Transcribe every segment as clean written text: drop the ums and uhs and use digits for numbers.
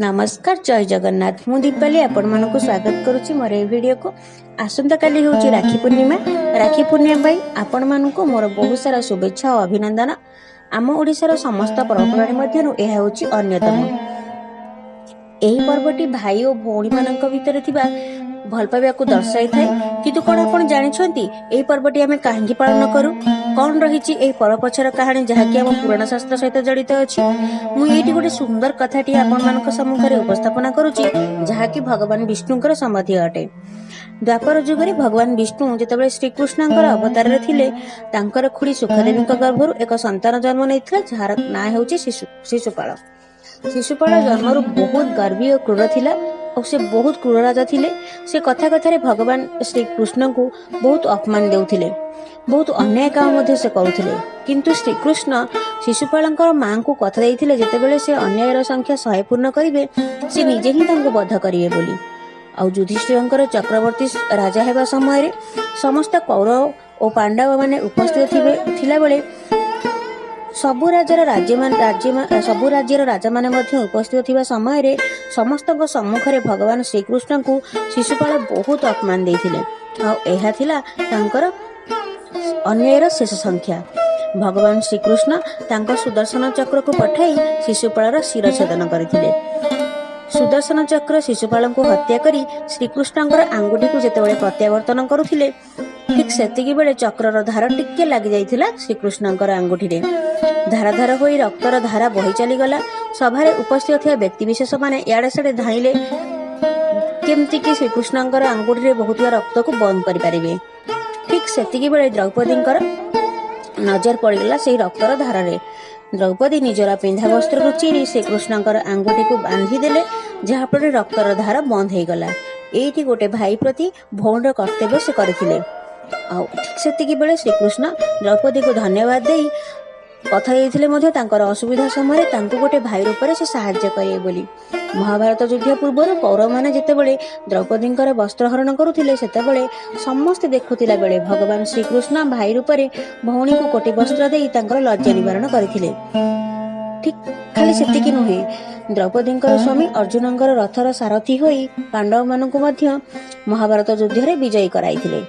ନମସ୍କାର, ଜୟ ଜଗନ୍ନାଥ। ମୁଁ ଦୀପାଲି ଆପଣମାନଙ୍କୁ ସ୍ୱାଗତ କରୁଛି ମୋର ଏହି ଭିଡ଼ିଓକୁ। ଆସନ୍ତାକାଲି ହେଉଛି ରାକ୍ଷୀ ପୂର୍ଣ୍ଣିମା। ରାକ୍ଷୀ ପୂର୍ଣ୍ଣିମା ପାଇଁ ଆପଣମାନଙ୍କୁ ମୋର ବହୁତ ସାରା ଶୁଭେଚ୍ଛା ଓ ଅଭିନନ୍ଦନ। ଆମ ଓଡ଼ିଶାର ସମସ୍ତ ପର୍ବପର୍ବାଣୀ ମଧ୍ୟରୁ ଏହା ହେଉଛି ଅନ୍ୟତମ। ଏହି ପର୍ବଟି ଭାଇ ଓ ଭଉଣୀମାନଙ୍କ ଭିତରେ ଥିବା ଭଲ ପାଇବାକୁ ଦର୍ଶାଇଥାଏ। କିନ୍ତୁ କଣ ଆପଣ ଜାଣିଛନ୍ତି, ଏହି ପର୍ବଟି ଆମେ କାହିଁକି ପାଳନ କରୁ? କଣ ରହିଛି ଏହି ପର୍ବ ପଛର କାହାଣୀ, ଯାହାକି ଆମ ପୁରାଣ ଶାସ୍ତ୍ର ସହିତ ଜଡ଼ିତ ଅଛି? ମୁଁ ଏଇଠି ଗୋଟେ ସୁନ୍ଦର କଥାଟି ଆପଣମାନଙ୍କ ସମ୍ମୁଖରେ ଉପସ୍ଥାପନା କରୁଛି, ଯାହାକି ଭଗବାନ ବିଷ୍ଣୁଙ୍କର ସମ୍ବନ୍ଧୀୟ ଅଟେ। ଦ୍ୱାପର ଯୁଗରେ ଭଗବାନ ବିଷ୍ଣୁ ଯେତେବେଳେ ଶ୍ରୀକୃଷ୍ଣଙ୍କର ଅବତାରରେ ଥିଲେ, ତାଙ୍କର ଖୁଡି ସୁଖଦେବୀଙ୍କ ଗର୍ଭରୁ ଏକ ସନ୍ତାନ ଜନ୍ମ ନେଇଥିଲା, ଯାହାର ନାଁ ହେଉଛି ଶିଶୁପାଳ। ଶିଶୁପାଳ ଜନ୍ମରୁ ବହୁତ ଗର୍ବୀ ଓ କ୍ରୂର ଥିଲା ଓ ସେ ବହୁତ କ୍ରୂର ରାଜା ଥିଲେ। ସେ କଥା କଥାରେ ଭଗବାନ ଶ୍ରୀକୃଷ୍ଣଙ୍କୁ ବହୁତ ଅପମାନ ଦେଉଥିଲେ। ବହୁତ ଅନ୍ୟାୟ କାମ ମଧ୍ୟ ସେ କରୁଥିଲେ। କିନ୍ତୁ ଶ୍ରୀକୃଷ୍ଣ ଶିଶୁପାଳଙ୍କର ମାଙ୍କୁ କଥା ଦେଇଥିଲେ, ଯେତେବେଳେ ସେ ଅନ୍ୟାୟର ସଂଖ୍ୟା 100 ପୂର୍ଣ୍ଣ କରିବେ, ସେ ନିଜେ ହିଁ ତାଙ୍କୁ ବଧ କରିବେ ବୋଲି। ଆଉ ଯୁଧିଷ୍ଠିରଙ୍କର ଚକ୍ରବର୍ତ୍ତୀ ରାଜା ହେବା ସମୟରେ ସମସ୍ତ କୌରବ ଓ ପାଣ୍ଡବମାନେ ଉପସ୍ଥିତ ଥିଲାବେଳେ, ସବୁ ରାଜ୍ୟର ରାଜାମାନେ ମଧ୍ୟ ଉପସ୍ଥିତ ଥିବା ସମୟରେ ସମସ୍ତଙ୍କ ସମ୍ମୁଖରେ ଭଗବାନ ଶ୍ରୀକୃଷ୍ଣଙ୍କୁ ଶିଶୁପାଳ ବହୁତ ଅପମାନ ଦେଇଥିଲେ। ଆଉ ଏହା ଥିଲା ତାଙ୍କର ଅନ୍ୟାୟର ଶେଷ ସଂଖ୍ୟା। ଭଗବାନ ଶ୍ରୀକୃଷ୍ଣ ତାଙ୍କ ସୁଦର୍ଶନ ଚକ୍ରକୁ ପଠାଇ ଶିଶୁପାଳର ଶିର ଛେଦନ କରିଥିଲେ। ସୁଦର୍ଶନ ଚକ୍ର ଶିଶୁପାଳଙ୍କୁ ହତ୍ୟା କରି ଶ୍ରୀକୃଷ୍ଣଙ୍କର ଆଙ୍ଗୁଠିକୁ ଯେତେବେଳେ ପ୍ରତ୍ୟାବର୍ତ୍ତନ କରୁଥିଲେ, ଠିକ ସେତିକି ବେଳେ ଚକ୍ରର ଧାର ଟିକେ ଲାଗି ଯାଇଥିଲା ଶ୍ରୀକୃଷ୍ଣଙ୍କର ଆଙ୍ଗୁଠିରେ। ଧାର ଧାର ହୋଇ ରକ୍ତର ଧାରା ବହି ଚାଲିଗଲା। ସଭାରେ ଉପସ୍ଥିତ ଥିବା ବ୍ୟକ୍ତିବିଶେଷ ମାନେ ଇଆଡ଼େ ସିଆଡ଼େ ଧାଇଁଲେ, କେମିତି କି ଶ୍ରୀକୃଷ୍ଣଙ୍କର ଆଙ୍ଗୁଠିରେ ବହୁଥିବା ରକ୍ତକୁ ବନ୍ଦ କରିପାରିବେ। ଠିକ ସେତିକି ବେଳେ ଦ୍ରୌପଦୀଙ୍କର ନଜର ପଡ଼ିଗଲା ସେଇ ରକ୍ତର ଧାରରେ। ଦ୍ରୌପଦୀ ନିଜର ପିନ୍ଧା ବସ୍ତ୍ରକୁ ଚିରି ଶ୍ରୀକୃଷ୍ଣଙ୍କର ଆଙ୍ଗୁଠିକୁ ବାନ୍ଧି ଦେଲେ, ଯାହାଫଳରେ ରକ୍ତର ଧାର ବନ୍ଦ ହେଇଗଲା। ଏଇଠି ଗୋଟେ ଭାଇ ପ୍ରତି ଭଉଣୀର କର୍ତ୍ତବ୍ୟ ସେ କରିଥିଲେ। ଆଉ ଠିକ ସେତିକି ବେଳେ ଶ୍ରୀକୃଷ୍ଣ ଦ୍ରୌପଦୀକୁ ଧନ୍ୟବାଦ ଦେଇ କଥା ଦେଇଥିଲେ ମଧ୍ୟ, ତାଙ୍କର ଅସୁବିଧା ସମୟରେ ତାଙ୍କୁ ଗୋଟେ ଭାଇ ରୂପରେ ସେ ସାହାଯ୍ୟ କରିବେ ବୋଲି। ମହାଭାରତ ଯୁଦ୍ଧ ପୂର୍ବରୁ କୌରବମାନେ ଯେତେବେଳେ ଦ୍ରୌପଦୀଙ୍କର ବସ୍ତ୍ର ହରଣ କରୁଥିଲେ, ସେତେବେଳେ ସମସ୍ତେ ଦେଖୁଥିଲା ବେଳେ ଭଗବାନ ଶ୍ରୀକୃଷ୍ଣ ଭାଇ ରୂପରେ ଭଉଣୀକୁ କୋଟି ବସ୍ତ୍ର ଦେଇ ତାଙ୍କର ଲଜ୍ଜା ନିବାରଣ କରିଥିଲେ। ଠିକ ଖାଲି ସେତିକି ନୁହେଁ, ଦ୍ରୌପଦୀଙ୍କର ସ୍ୱାମୀ ଅର୍ଜୁନଙ୍କର ରଥର ସାରଥୀ ହୋଇ ପାଣ୍ଡବମାନଙ୍କୁ ମଧ୍ୟ ମହାଭାରତ ଯୁଦ୍ଧରେ ବିଜୟୀ କରାଇଥିଲେ।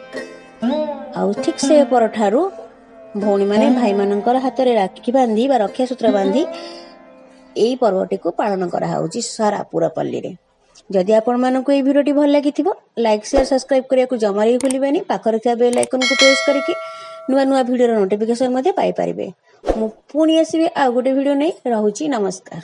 ଆଉ ଠିକ ସେ ପରଠାରୁ ଭଉଣୀମାନେ ଭାଇମାନଙ୍କର ହାତରେ ରାକ୍ଷୀ ବାନ୍ଧି ବା ରକ୍ଷା ସୂତ୍ର ବାନ୍ଧି ଏଇ ପର୍ବଟିକୁ ପାଳନ କରାହଉଛି ସାରା ପୁରପଲ୍ଲୀରେ। ଯଦି ଆପଣମାନଙ୍କୁ ଏଇ ଭିଡ଼ିଓଟି ଭଲ ଲାଗିଥିବ, ଲାଇକ୍, ସେୟାର, ସବସ୍କ୍ରାଇବ କରିବାକୁ ଜମାରେ ବି ଭୁଲିବେନି। ପାଖରେ ଥିବା ବେଲ୍ ଆଇକନକୁ ପ୍ରେସ୍ କରିକି ନୂଆ ନୂଆ ଭିଡ଼ିଓର ନୋଟିଫିକେସନ ମଧ୍ୟ ପାଇପାରିବେ। ମୁଁ ପୁଣି ଆସିବି ଆଉ ଗୋଟେ ଭିଡ଼ିଓ ନେଇ। ରହୁଛି, ନମସ୍କାର।